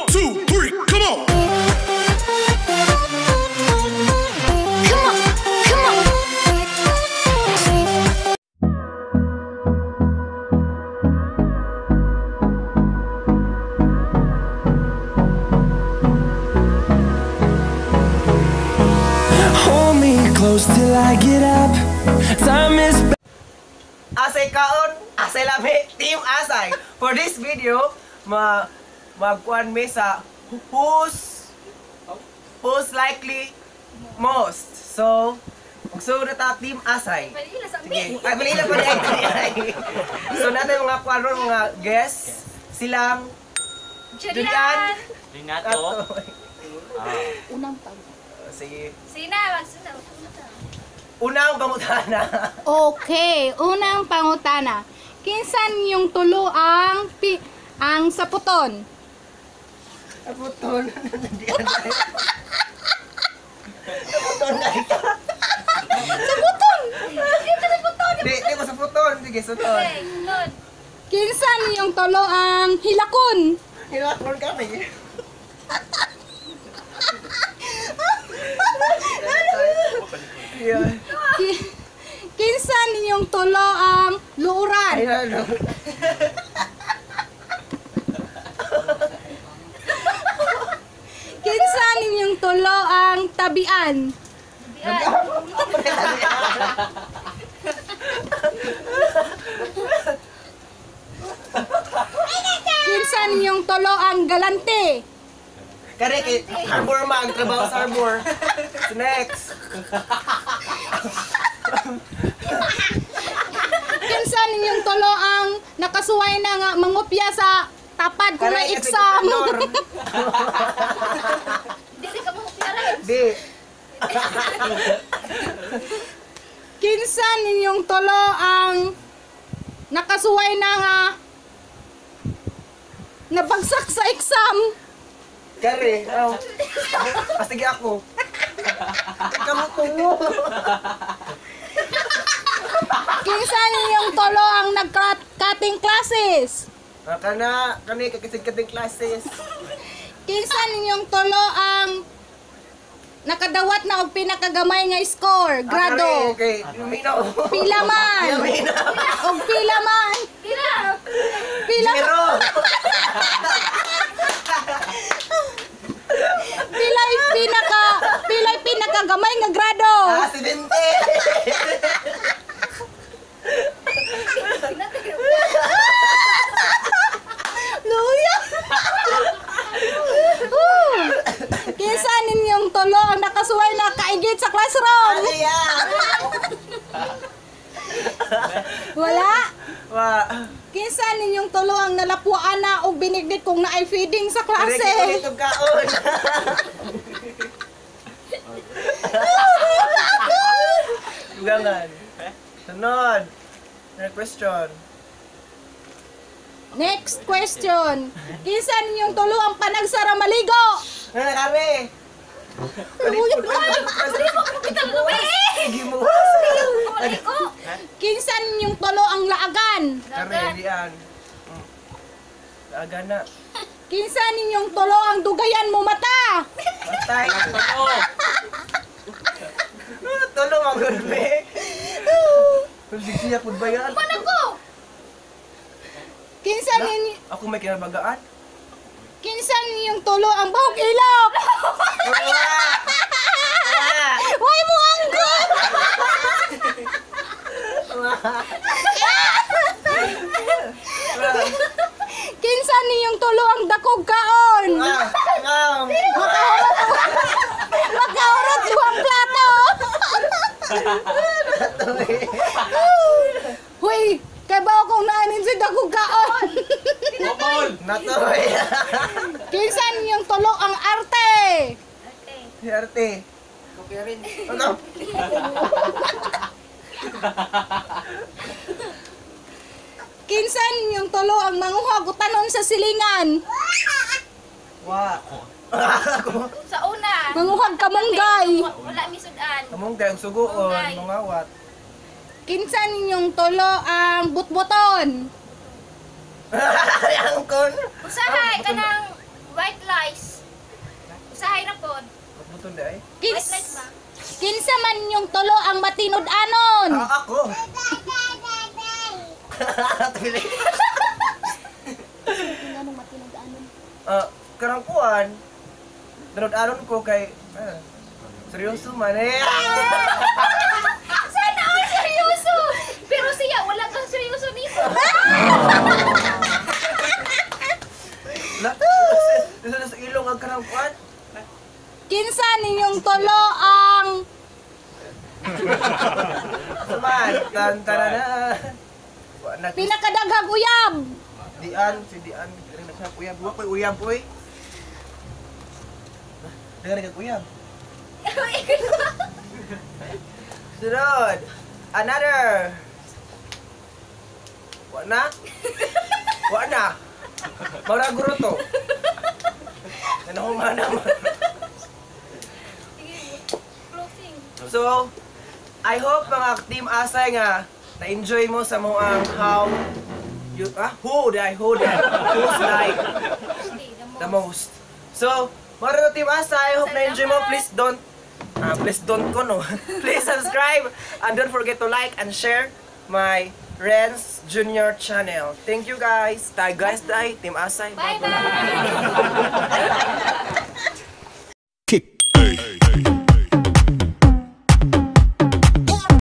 2, 3, come on! Come on, come on. Hold me close till I get up. Time is Asay kaon, asay lami, Team Asay. For this video, magkuan mi sa who's likely most. So, magsugod na ta Team Asay. Sige. Ay, Manila pa rin. So, natin mga kuan ron, mga guests. Silang Julian. Renato. Unang pag. Sige. Sina, magsunod. Unang pangutana. Okay, unang pangutana. Kinsan yung tulo ang ang saputon? Saputon. Saputon na ito. Saputon! Di ko saputon. Sige, suton. Okay, sunod. Kinsan yung tulo ang hilakon? Hilakon kami. Yeah. Kinsan yung tulo ang luuran? Ay, ano. Kinsan yung tulo ang tabian? Kinsan yung tulo ang galante? Kare, kay harbor man, trabaho sa harbor. So next. Kinsan yung tulo ang nakasuway na nga mangopya sa tapad kung may Kare, kasi exam? gobernador. Dili ka mahupya. Di. Kinsan yung tulo ang nakasuway na nga nabagsak sa exam? Kare, oh. Ah, sige ako. Kamu tungo. Kinsan yung tulo ang nag-cutting classes? Ah, kana, kani kakasig-kating classes. Kinsan yung tulo ang nakadawat na og pinakagamay nga score, Ah, grado? kare, kay Lumino. Pila man. Lumino. Og pila man. Pila. Pila Zero. Pila'y pinakagamay nga grado. Ah, 70. Luya. Kinsa ninyong tulo ang nakasuway na kaigit sa classroom? Ano yan? Wala. Wa. Kinsa ninyong tulo ang nalapuan na og binigdit kung naay feeding sa Kare, klase? kay ulit kaon. Dugangan. Sunod. Next question. Next question. Kinsa ninyong tulo ang panagsara maligo? Ano na kami? Sige mo. Kinsa ninyong tulo ang laagan? Kare, diyan. Laagan na. Kinsa ninyong tulo ang dugayan mo mata? Patay. Tulong ang gulpe. Siya pud ba yan? Kinsa ninyo Ako may kinabagaan. Kinsa ninyong tulo ang bahog ilok? Wala! Wala! Why mo angkon? Kinsa ninyong tulo ang dakog kaon? Ah, ma'am. Makahurot duhang plato. Huy, kay ba akong naanin si dakog kaon? Bobol. Natoy. Kinsa ninyong tulo ang arte? Si Arte. Ano? Kinsa ninyong tulo ang manguha gutanon sa silingan? Wa. Ako. Sa una. Manguhag kamunggay. Wala mi sudan. Kamong kayong suguon, Munggay. mga wat. Kinsa ninyong tulo ang butbuton? Angkon. Usahay kanang white lang. man ninyong tulo ang matinud-anon? Ah, ako. Nganong matinud-anon? Ah, karang kuan. Tinud-anon ko kay seryoso man eh. Sana all seryoso! Pero siya, wala kang seryoso nito. La, sa ilong ang karang kuan. Kinsa ninyong tulo ang Suman, tan tarana. Wa na pinakadaghang uyab? Dian, si Dian, diri na siya uyab. Wa koy uyab oy. Daghan kag uyab. Sunod. Another. Wa na? Wa na. Mara guro to. Ano man naman. Sige, closing. So, I hope mga Team Asay nga na-enjoy mo sa mo ang how you who dai who dai who's like Stay, the most. the most. So, mara to, Team Asay, I hope na-enjoy mo. Please don't ko no. Please subscribe and don't forget to like and share my Renz Junior channel. Thank you guys. Tayo guys, tayo Team Asay. Bye-bye!